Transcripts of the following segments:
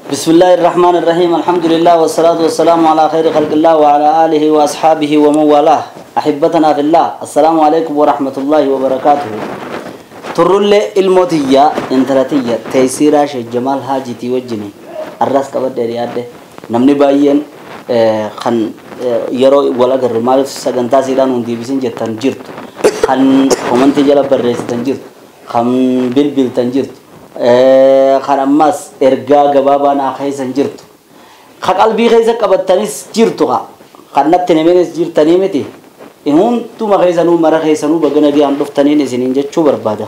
بسم الله الرحمن الرحيم. الحمد لله والصلاة والسلام على خير خلق الله وعلى آله وأصحابه ومن والاه. أحبتنا في الله، السلام عليكم ورحمة الله وبركاته. Turrullee ilmootiyya intalatiyya Teessiraa Sheekh Jamaal Haajitii wajjini arras qabadhee dhiyaadhe. Namni baay'een kan yeroo wal agarre maaliif sagantaa siidhaan hun deebisin jettan jirtu, kan komantii jala barreessitan jirtu, kan bilbiltan jirtu, kan ammas ergaa gabaabaa naa keessan jirtu, ka qalbii keessa qabattanis jirtu, kan natti namenis jirtanii miti. Hunduma keessanuu, mara keessanuu baga nagaan dhuftaniin isiniin jechuu barbaada.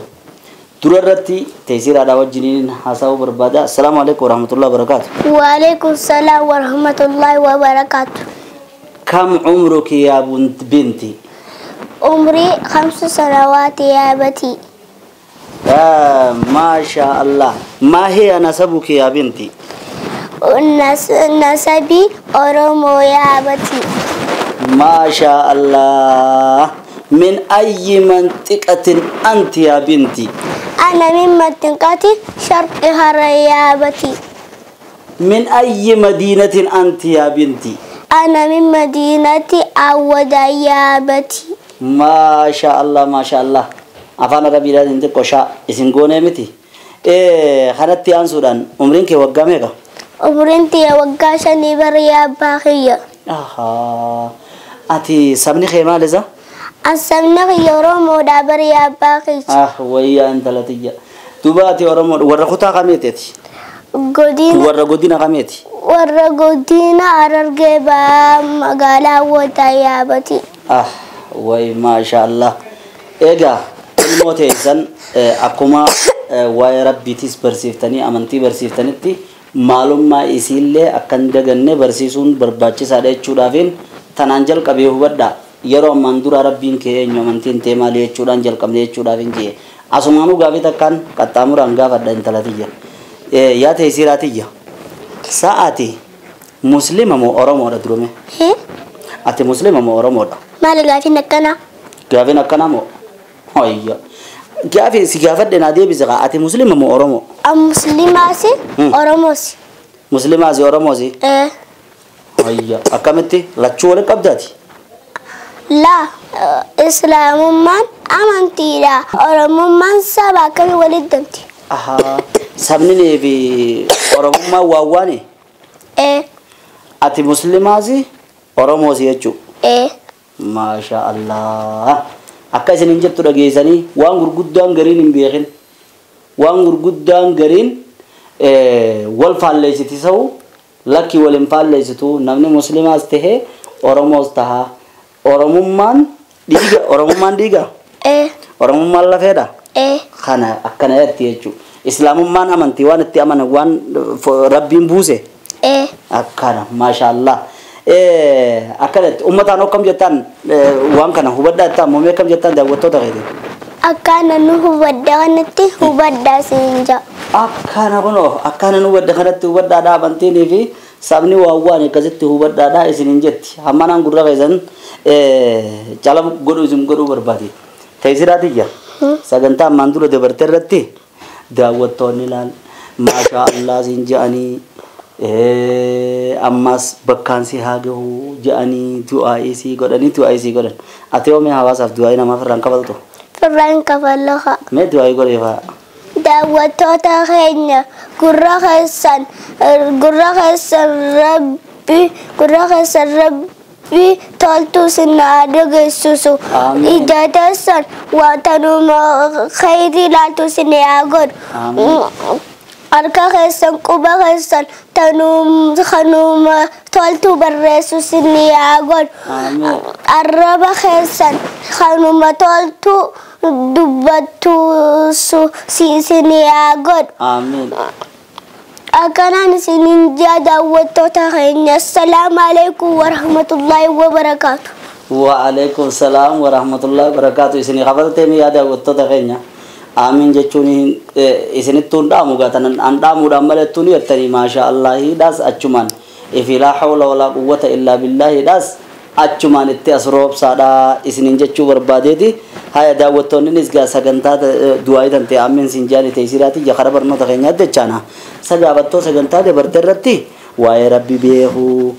Dura irratti Teessiraadhaa wajjiniin haasa'uu barbaada. Assalaamu alaikum warahmatullahi wabarakaatu. وعليكم السلام ورحمة الله وبركاته. كم عمرك يا بنتي؟ عمري 5 سنوات يا أبتي. آه، ما شاء الله. ما هي نسبك يا بنتي؟ نسبي أورومو يا أبتي. ما شاء الله. من أي منطقة أنت يا بنتي؟ أنا من منطقة شرق هرر يا أبتي. من أي مدينة أنت يا بنتي؟ أنا من مدينة أوداي يا أبتي. ما شاء الله، ما شاء الله. Afaan Arabiidhaan xiqqoo shaa isin goonee miti. Kanatti aansuudhaan umriin kee waggaa meeqa? Umriin tiyya waggaa 5 bara yaa abbaa kiyya. Ahaa. Ati sabni kee maal isa? An sabni kiyya Oromoodha bara yaa abbaa kiyya. Ah, wayyaa intala tiyya. Duuba ati Oromoo warra kutaa kameeti? Godina Warra godina kameeti? Warra godina Harargee Bahaa, magaalaa Awwadaa yaa abati. Ah, way, maasha Allah. Egaa ilmoo teessan akkuma waa'ee rabbiitis barsiiftanii, amantii barsiiftanitti, maalummaa isiillee akka hin daganne barsiisuun barbaachisaadha jechuudhaafiin tanaan jalqabee hubadhaa. Yeroo ammaan dura rabbiin kee eenyu, amantiin tee maali jechuudhaan jalqabne jechuudhaafin jee. Asumaanuu gaafii takkaan qaxxaamuraan gaafadha intala tiyya. Yaa Teessiraa tiyya. Sa'aati Muslima moo Oromoodha durume? Ati Muslima moo Oromoodha? Maali gaafiin akkanaa? Gaafiin akkanaa moo? Hoyya. Gaafii si gaafadhe naa deebise kaa. Ati Muslima moo Oromoo? An Muslimaasi, Oromoos. Muslimaasi Oromoosi? Eh. Hoyya. Akkamitti lachuu waliin qabdaati? Laa, Islaamummaan amantiidha. Oromummaan saba, akkamii walitti damti? Ahaa. Sabni fi Oromummaan waan waani? Eh. Ati Muslimaasi Oromoosi jechuudha. Eh. Maasha Allah. Akka isin hin jettu dhageessanii, waan gurguddaan gariin hin beekin. Waan gurguddaan gariin wal faalleessiti sa'u lakki wal hin faalleessitu. Namni Muslimaas tahee Oromoos tahaa. Oromummaan dhiiga, Oromummaan dhiiga. Eh. Oromummaan lafeedha. Eh. Kana akkana jetti jechuudha. Islaamummaan amantii, waan itti amanan, waan rabbiin buuse. Eh. Akkana, maasha Allah. Akkanatti uummataan akkam jettaan, waan kana hubadhaa jettaan moomee akkam jettaan daawwattoota keetiin? Akkana nu hubadda kanatti hubaddaa siin jedha. Akkana kunoo, akkana nu hubadda kanatti hubadhaadhaa, amantiinii fi sabni waan waan akkasitti hubadhaadhaa isiniin jetti. Hammanaan gurra keessan cala godhuu isin godhuu barbaade. Teessiraa tiyya. Sagantaa ammaan dura dabarte irratti daawwattoonni ilaal maashaa Allah siin je'anii, ammas bakkaan si haa gahu je'anii du'aa'ii sii godhanii, du'aa'ii sii godhan. Ati yoo mee hawaasaaf du'aa'ii namaaf irraan kafaltu? Firraan kafalaha. Mee du'aa'ii godhee fa'aa. Daawwattoota keenya, gurra keessan rabbi, gurra keessan rabbi toltu sin haa dhageessisu. Amiin. Ija teessan waatanuma khayrii ilaaltu sin haa godhu. Amiin. Harka keessan, quba keessan tanum kanuma toltu barreessu sin haa godhu. Amiin. Arraba keessan kanuma toltu dubbattu sin haa godhu. Amiin. Akkanaan isinin jaa daawwattoota keenya. Assalaamu alaikum warahmatullaahi wabarakaatu. وعليكم السلام ورحمة الله وبركاته. Isinii kafaltee miyaa daawwattoota keenya? Amiin jechuun isinittuun dhaamu gaatanan an dhaamuudhaan malettuu ni jettanii maasha Allahiidhaas achumaan ifi laa hawla walaa quwwata illaa billaahiidhaas. Achumaan itti as roobsaadha isiniin jechuu barbaadeeti. Haya daawwattoonnis gaa sagantaa du'aa tan ta'e ammeen siin jaali teessiraati jakara barnoota keenyaatti jechaana. Sagaabattoo sagantaa dabarte irratti waa'ee rabbi beekuu,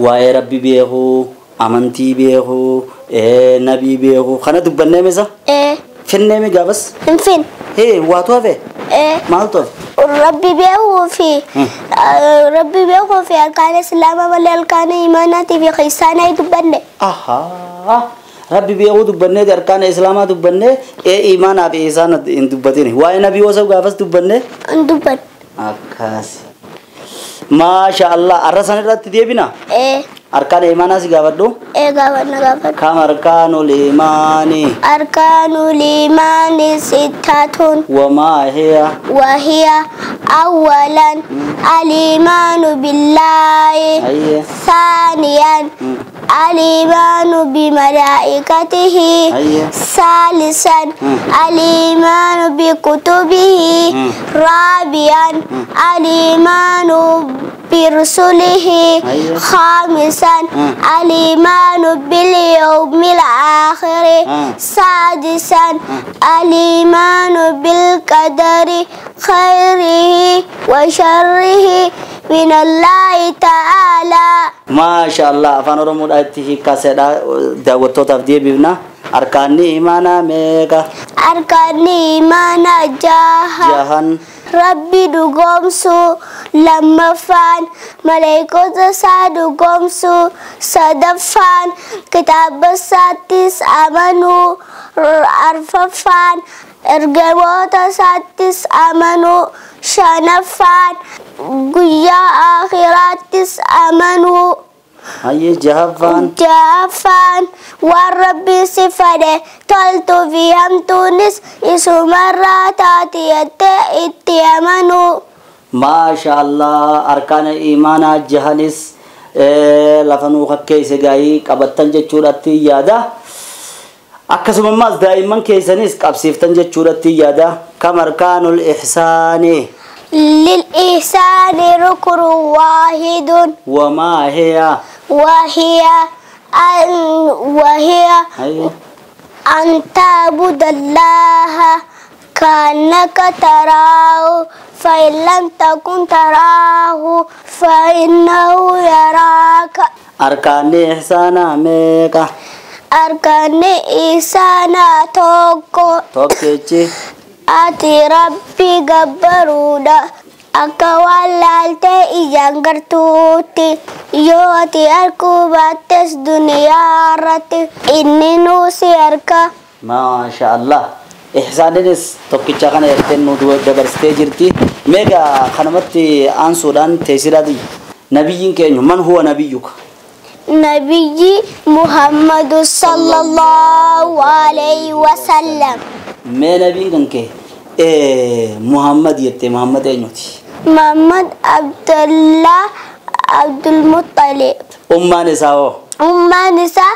waa'ee rabbi beekuu, amantii beekuu, nabii beekuu kana dubbannee misa? Finneemi gaafas? Hin fin. Hee waatu hafe? Maaltu hafe? Rabbi beekuu fi rabbi beekuu fi arkaana islaamaa malee arkaana imaanaatii fi kiristaanaa dubbanne. Ahaa. Rabbi beekuu dubbannee arkaana islaamaa dubbannee imaanaa fi isaan hin dubbatin. Waa'ee nabii osoo gaafas dubbannee? Hin dubbanne. Akkas. Maasha Allah arra san irratti deebina? Arkaana imaanaa si gaafadhu? Gaafanna gaafadhu. Kam arkaanul imaani? Arkaanul imaani sittatun. Wamaa hiya? وهي أولا الإيمان بالله. ثانيا الإيمان بملائكته. ثالثا الإيمان بكتبه. رابعا الإيمان برسله. خامسا الإيمان باليوم الآخر. سادسا الإيمان بالقدر خيره وشره من الله تعالى. ما شاء الله afaan Oromoodhaatti hiikkaseedha daawwattootaaf deebifna. Arkaanni imaanaa meeqa? Arkaanni imaanaa jaha. Jahan. Rabbi dhugoomsuu, lammaffaan maleeykota isaa dhugoomsuu, sadaffaan kitaaba isaattis amanuu, arfaffaan ergamoota isaattis amanuu, shanaffaan guyyaa akhiraattis amanuu. Hayyee jahaffaan. Jahaffaan waan rabbi si fedhe toltuu fi hamtuunis isumarraa taati jettee itti amanuu. Maasha Allah arkaana imaanaa jahanis lafa nuu kakkeesse gaayii qabattan jechuudhaatti yaada. Akkasuma ammaas daa'imman keessanis qabsiiftan jechuudhaatti yaada. Kam arkaanul ihsaani? للإحسان ركن واحد. وما هي؟ وهي أن تعبد الله كأنك تراه فإن لم تكن تراه فإنه يراك. أركان إحسان ميكا. أركان إحسان توكو. توكيتي. Ati rabbi gabbaruudha akka waan laaltee ijaan gartuutti yoo ati arguu baattes duniyaa irratti inni nuu si arga. Maasha Allah. Ihsaaninis tokkicha kana jettee nu dabarsitee jirti. Meeqa kanumatti aansuudhaan teessiraati. Nabiyyiin keenya man huwa nabiyyuka? Nabiyyi Muhammadu sallallahu alayhi wa sallam. Mee nabiin kan kee Muhammad jettee Muhammad eenyuti? Muhammad Abdullah Abdulmuttalib. Ummaan isaa hoo? Ummaan isaa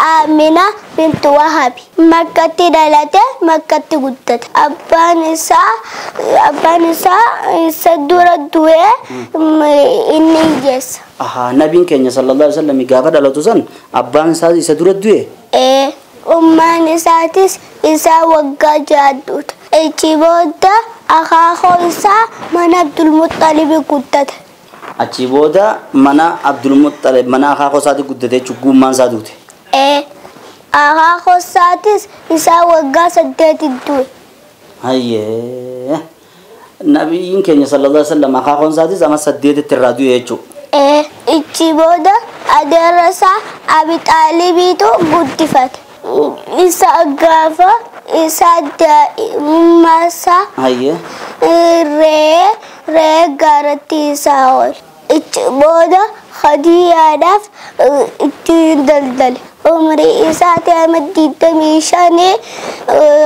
Amina bintu Wahabi. Makkatti dhalate, Makkatti guddate. Abbaan isaa isa dura du'ee inni hiyyeessa. Ahaa, nabiin keenya sallallahu alaihi wasallam gaafa dhalatu san abbaan isaa isa dura du'e? Ummaan isaatis isaa waggaa 6 Achi booda akaakuu isaa mana Abdulmuttalib guddate. Achi booda mana Abdulmuttalib mana akaakuu isaati guddate jechuun gummaan isaa duute. Akaakuu isaatis isaa waggaa 8 du'e. Hayyee. Nabiyyiin keenya sallallahu alaihi wasallam akaakuun isaatis ama 8 irraa du'e jechuudha. Achi booda adeera isaa Abi Xaalibiitu guddifate. Isa gaafa isa daa'imummaa isaa re'ee gaaratti isaa oole. Achi booda Khadiijaadhaaf ittiin daldale. Umrii isaati amma 25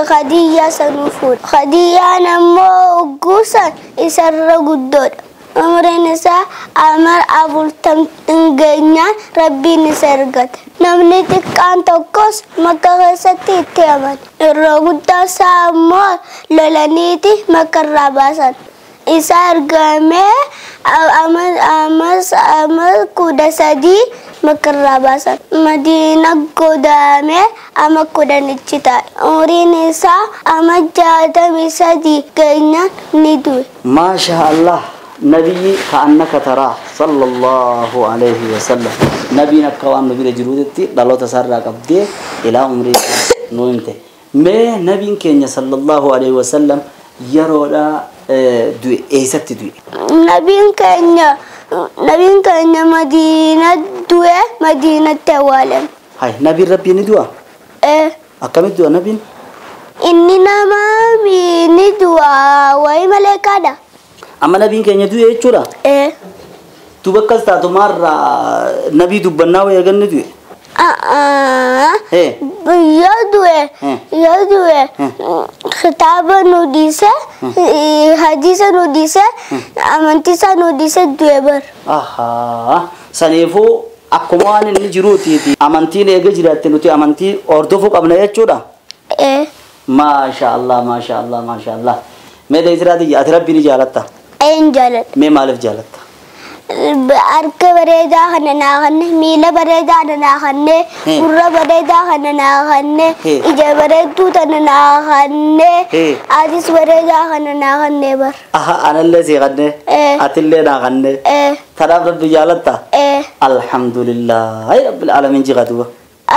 Khadiijaa sanuu fuudhe. Khadiijaan ammoo guusan isarra guddoodha. Umriin isaa amar 40 geenyaan rabbiin isa ergate. Namni xiqqaan tokkos Makka keessatti itti amane. Irra guddaa isaa ammoo lolaniiti Makka irraa baasan. Isa ergamee Ama 13 makkarraa baasan. Madiina godaamee ama 10 taa'e. Umriin isaa ama 63 geenyaan ni du'e. Maasha Allah. Nabiyyi ka'annaka taraa sallallahu alayhi wa sallam. Nabiin akka waan nu bira jiruutti dhaloota isaarraa qabdee ilaa umrii isaa nu himte. Mee nabiin keenya sallallahu alayhi wa sallam yeroodha du'e eessatti du'e? Nabiin keenya Madiina du'e, Madiinatti awwaalame. Hay, nabiin rabbii ni du'a? Ee. Akkamitti du'a nabiin? Inni nama ni du'a wayii maleekaadha. Amma nabiin keenya du'e jechuudha? Ee. Duuba akkas taatu maarraa nabii dubbannaa wayii eeganni du'e? Ee. Yoo du'e yoo du'e kitaaba nu dhiise, hadiisa nu dhiise, amantii isaa nu dhiise du'e bar. Ahaa. Saniifuu akkuma waan inni jiruuti amantiin eega jiraatte nuti amantii hordofuu qabna jechuudha? Ee. Maasha Allah, maasha Allah, maasha Allah. Mee deesiraati ati rabbii ni jaalatta? Een jaaladha. Mee maaliif jaalatta? Harka bareedaa kana naa kanne, miila bareedaa kana naa kanne, gurra bareedaa kana naa kanne, ija bareedduu tana naa kanne, atis bareedaa kana naa kanne bar. Aha, anallee sii kanne, atillee naa kanne. Tanaaf rabbi jaalatta? Ee. Alhamdulillahi rabbil aalamiin jiqa duuba.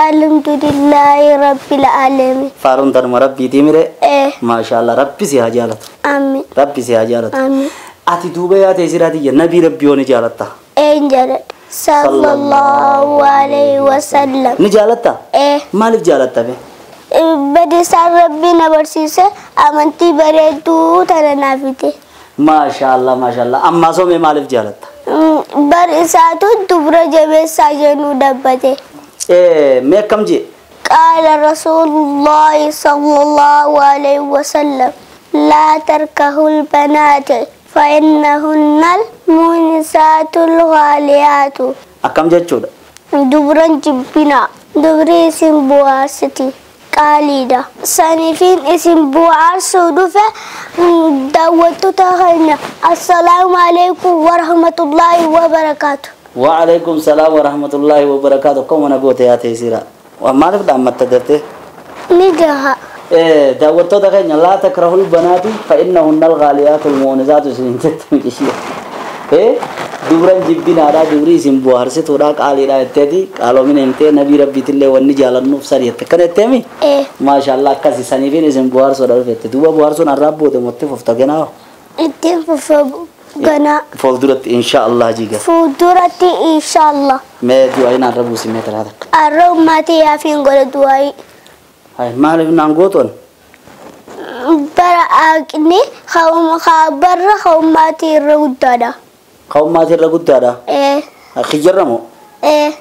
Alhamdulillahi rabbil aalamiin. Faaruun tanuma rabbiitii mire? Ee. Maasha Allah, rabbi si haa jaalatu. Amiin. Rabbi si haa jaalatu. Amiin. Ati duuba yaa teessiraati nabii rabbii yoo ni jaalatta? Een jaaladha. Sallallahu alayhi wa sallam. Ni jaalatta? Ee. Maaliif jaalatta be? Badiisaan rabbii na barsiise amantii bareedduu tana naaf fide. Maasha Allah, maasha Allah. Ammaa soomee maaliif jaalatta? Bar isaatu dubra jabeessaa jennuu dhabbate. Mee akkam jee? Qaala Rasuulullaahi sallallahu alayhi wa sallam laa tarkahul banaati fa'innahunna al-muunisaatu al-ghaaliyaatu. Akkam jechuudha? Dubran jibbinaa. Dubri isin bu'aarsiti. Qaaliidha. Saniifiin isin bu'aarsuu dhufe daawwattoota keenya. Assalaamu alaikum warahmatullaahi wabarakaatu. Waalaikum salaam warahmatullaahi wabarakaatu. Akkuma na goote yaa teessira. Maaliif dhaammatta daftee? Ni gaha. Daawwattoota keenya laa takrahul banaati fa'innahunna al-ghaaliyaatu al-muunisaatu isin jette micishee. Dubran jibbinaadha, dubri isin bu'aarsituudha, qaaliidha jetteeti qaaloomina himtee nabii rabbiitillee wanni jaalannuuf sani jette. Akkana jetteemi? Ee. Maasha Allah, akkasi saniifiin isin bu'aarsuudha dhufette. Duuba bu'aarsuun har'aa booda motti fufta ganaa? Ittiin fufa ganaa. Fuulduratti insha Allah jiga. Fuulduratti insha Allah. Mee du'aa inni har'a buusi mee taraa takka. Har'a ummaatii yaafiin godhe du'aa. Hai, maaliif naan gootoon? Bara aqni barra ummaatii irra guddaadha. Ummaatii irra guddaadha? Ee. Kiyyarra moo? Ee.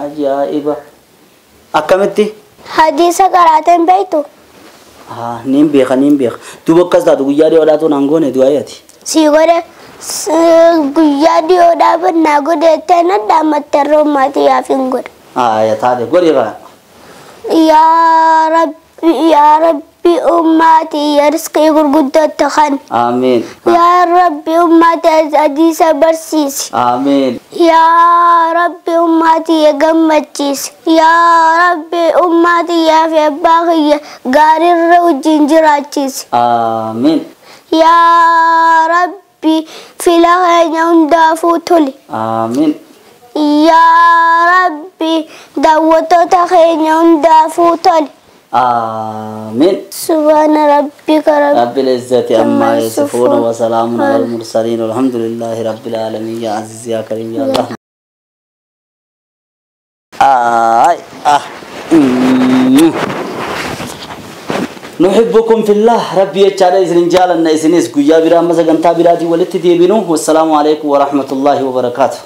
Ajaa'iba. Akkamitti? Hadiisa qaraateen beektu? Niin beeka, niin beeka. Duuba akkas taatu guyyaa dhiyoodhaatu naan goone du'aa ati. Si godhe guyyaa dhiyoodhaa naa godhe jettee na dhaammatte irra ummaatii yaafiin godhe. Aya taate godhi kaa. Yaa Rabbi, yaa Rabbi ummaatii rizqii gurguddootti kan. Amiin. Yaa Rabbi ummaatii hadiisa barsiisi. Amiin. Yaa Rabbi ummaatii gammachiisi. Yaa Rabbi ummaatii fi abbaa kiyya gaariirra wajjin jiraachisi. Amiin. Yaa Rabbi fila keenya hundaafuu toli. Amiin. Yaa Rabbi daawwattoota keenya hundaafuu toli. Amiin. Subhaana rabbika rabbil izzati amma yasifuun wa salaamun alal mursaliin walhamdulillahi rabbil aalamiin. Yaa aziz yaa kariim yaa Allah. Ay ah. نحبكم في الله. ربي يجعل إذن جالنا إذن إس قيا برا مسجن تابراتي ولتدي بنو. والسلام عليكم ورحمة الله وبركاته.